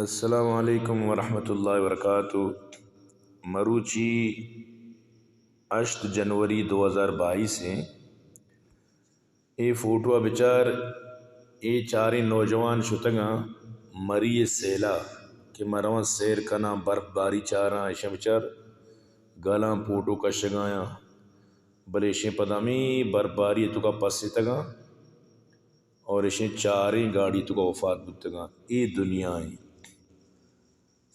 السلام علیکم ورحمۃ اللہ وبرکاتہ۔ مروچی ہشت جنوری دو ہزار بائیس ہیں۔ اے فوٹو ءَ بچار، اے چاریں نوجوان شتگاں مری ءِ سیل ءَ کہ من رواں سیر کناں، برف باری چاراں، ایشاں بچار، گلاں فوٹو کشگایاں، بلے ایشیں پدا ہمے برف باری ءِ توکا پسیتگاں اور ایشیں چاریں گاڑی توکا وفات بوتگاں۔ اے دنیا ایں۔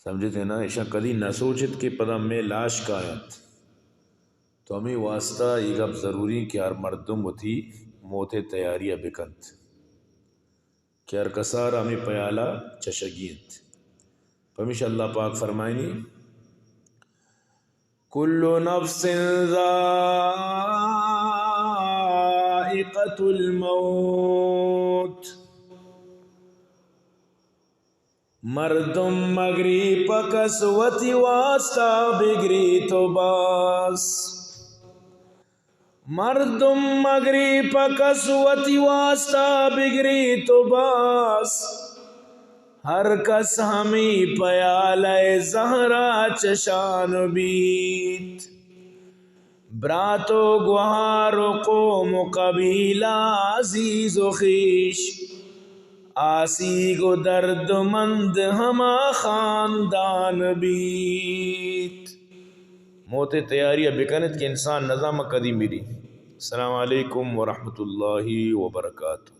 سمجھتے نا، ایشاں کدی نہ سوچت کہ پدا مئے لاش کاینت۔ تو ہمے واسطہ اے گپ ضروری کہ ہر مردم وتی موت ءِ تیاری ءَ بکنت کہ ہر کسار ہمے پیالہ چشگی انت۔ پمیشا اللہ پاک فرمائنی، کل نفس ذائقۃ الموت۔ مردم مگری پہ کس وتی واسطہ بگری تو بس۔ مردم مگری پہ کس وتی واسطہ بگری تو بس۔ ہر کس ہمے پیالہ زہرا چشان بیت۔ برات و گوہار و قوم و قبیلہ، عزیز و خیش، آسیگ و دردمند ہما خاندان بیت۔ موت ءِ تیاری ءَ بکنت کہ انسان نزانت کدی مری۔ السلام علیکم ورحمۃ اللہ وبرکاتہ۔